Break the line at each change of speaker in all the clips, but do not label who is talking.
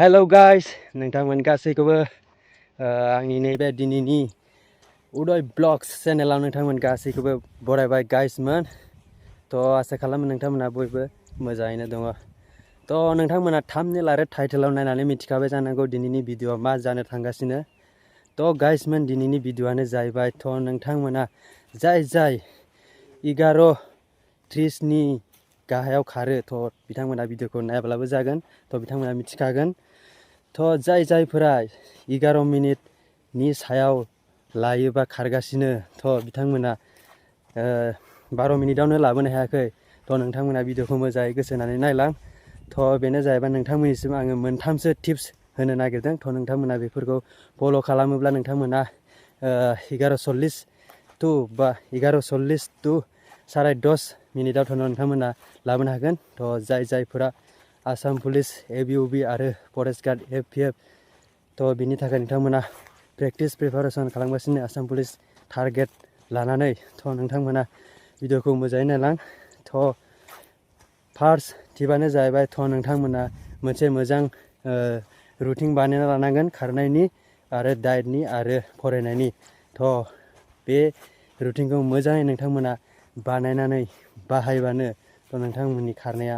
Hello guys नोंथांमोन गासैखौबो आंनि नैबे दिनैनि उदय ब्लग्स चेनेलाव नोंथांमोन गासैखौबो बरायबाय गाइसमोन। आसा खालामो नोंथांमोना बयबो मोजाङैनो दङ। नोंथांमोना थाम्बनेल आरो टाइटेलाव नायनानै मिथिखाबाय जानांगौ दिनैनि भिडिअआ मा जानो थांगासिनो। गाइसमोन दिनैनि भिडिअआनो जाहैबाय नोंथांमोना जाय 11:30 नि गाहायाव खारो बिथांमोना भिडिअखौ नायाब्लाबो जागोन। बिथांमोना मिथिखागोन। जायफोरा 11 मिनिटनि सायाव लायोबा खारगासिनो बिथांमोना 12 मिनिटावनो लाबोनो हायाखै। नोंथांमोना भिडिअखौ मोजाङै गोसो होनानै नायलां। बेनो जाहैबाय नोंथांमोननिसिम आङो मोनथामसो टिप्स होनो नागिरदों। नोंथांमोना बेफोरखौ फल' खालामोब्ला नोंथांमोना 11:40 टु 10:30 मिनिटाव नोंथांमोना लाबोनो हागोन। जायफोरा आसाम पुलिस ABUB आरो फरेस्ट गार्ड FPF बिनि थाखाय नोंथांमोना प्रिपारेसन खालामगासिनो आसाम पुलिस टारगेट लानानै। नोंथांमोना भिडिअखौ मोजाङै नायलां। फार्स्ट टिपआनो जाहैबाय नोंथांमोना मोनसे मोजां रुटिन बानायना लानांगोन खारनायनि आरो डाइटनि आरो फरायनायनि। बे रुटिनखौ मोजाङै नोंथांमोना बानायनानै बाहायबानो नोंथांमोननि खारनाया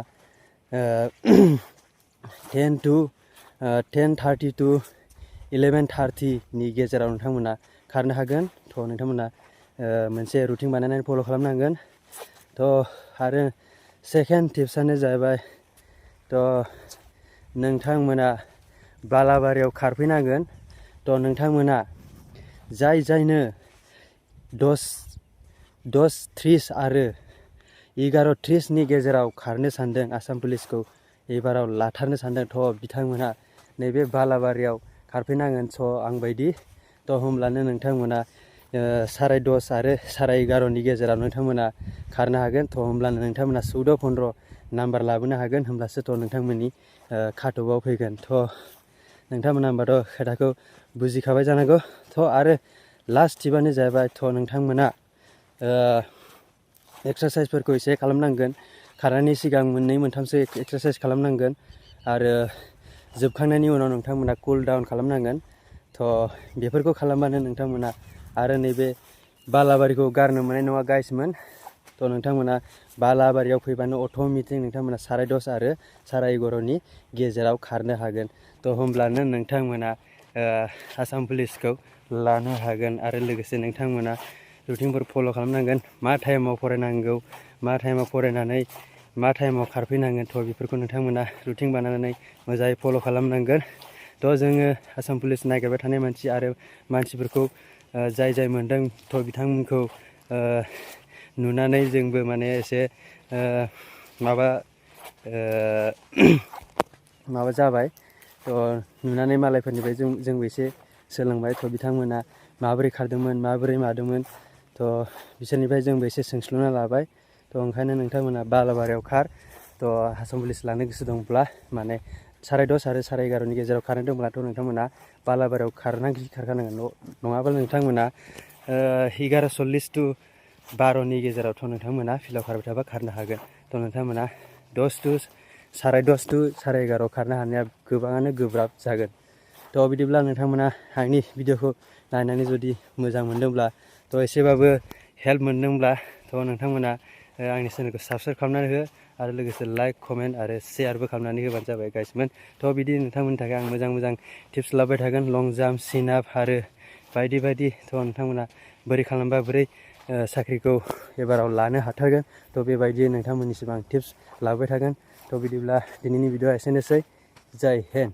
10:30 टु 11:30 नि गेजेराव नोंथांमोना खारनो हागोन। नोंथांमोना मोनसे रुटिन बानायनानै फल' खालामनांगोन। आरो सेकेन्ड टिप्सआनो जाहैबाय नोंथांमोना बालाबारियाव खारफैनांगोन। नोंथांमोना जायनो 10:30 आरो 11:30 नि गेजेराव खारनो सानदों आसाम पुलिसखौ एबाराव लाथारनो सानदों बिथांमोना नैबे बालाबारियाव खारफैनांगोन आंबायदि। होमब्लानो नोंथांमोना 10:30 आरो 11:30 नि गेजेराव नोंथांमोना खारनो हागोन। होमब्लानो नोंथांमोना 14-15 नाम्बार लाबोनो हागोन। होमब्लासो नोंथांमोननि खाथबआव फैगोन। नोंथांमोना होमबाथ' खोथाखौ बुजिखाबाय जानांगौ। आरो लास्ट टिपआनो जाहैबाय नोंथांमोना एक्सारसाइसफोरखौ एसे खालामनांगोन। खारनायनि सिगां 2-3सो एक्सारसाइस खालामनांगोन आरो जोबखांनायनि उनाव नोंथांमोना कुल डाउन खालामनांगोन। बेफोरखौ खालामबानो नोंथांमोना आरो नैबे बालाबारिखौ गारनो मोननाय नङा गाइसमोन। नोंथांमोना बालाबारियाव फैबानो अट'मेटिक नोंथांमोना 10:30 आरो 11:30 नि गेजेराव खारनो हागोन। होमब्लानो नोंथांमोना आसाम पुलिसखौ लानो हागोन। आरो लोगोसे नोंथांमोना रुटिनफोर फल' खालामनांगोन। मा टाइमाव फरायनांगौ, मा टाइमाव फरायनानै मा टाइमाव खारफैनांगोन बेफोरखौ नोंथांमोना रुटिन बानायनानै मोजाङै फल' खालामनांगोन। जोङो आसाम पुलिस नागिरबाय थानाय मानसि आरो मानसिफोरखौ जाय मोनदों बिथांमोनखौ नुनानै जोंबो माने एसे माबा जाबाय। नुनानै मालायफोरनिफ्राय जोंबो एसे सोलोंबाय। बिथांमोना माबोरै खारदोंमोन, माबोरै मादोंमोन। बिसोरनिफ्राय जोंबो एसे सोंस्लुना लाबाय। ओंखायनो नोंथांमोना बालाबारियाव खार। आसाम पुलिस लानो गोसो दंब्ला माने 10:30 आरो 11:30 नि गेजेराव खारनो दंब्लाथ' नोंथांमोना बालाबारियाव खारखानांगोन। नङाब्ला नोंथांमोना 11:40 टु 12 नि गेजेरावथ' नोंथांमोना फिल्डआव खारबाय थाबा खारनो हागोन। नोंथांमोना 10:30 टु 11:30 खारनो हानाया गोबाङानो गोब्राब जागोन। बिदिब्ला नोंथांमोना आंनि भिडिअखौ नायनानै जुदि मोजां मोनदोंब्ला एसेबाबो हेल्प मोनदोंब्ला नोंथांमोना आंनि चेनेलखौ साबस्क्राइब खालामनानै हो आरो लोगोसे लाइक, कमेन्ट आरो शेयारबो खालामनानै होबानो जाबाय गाइसमोन। बिदि नोंथांमोननि थाखाय आं मोजां टिप्स लाबाय थागोन। लं जाम्प, सिन आप आरो बायदि बायदि। नोंथांमोना बोरै खालामबा बोरै साख्रिखौ एबाराव लानो हाथारगोन। बेबायदि नोंथांमोननिसिम आं टिप्स लाबोबाय थागोन। बिदिब्ला दिनैनि भिडिअआ एसेनोसै। जय हिन्द।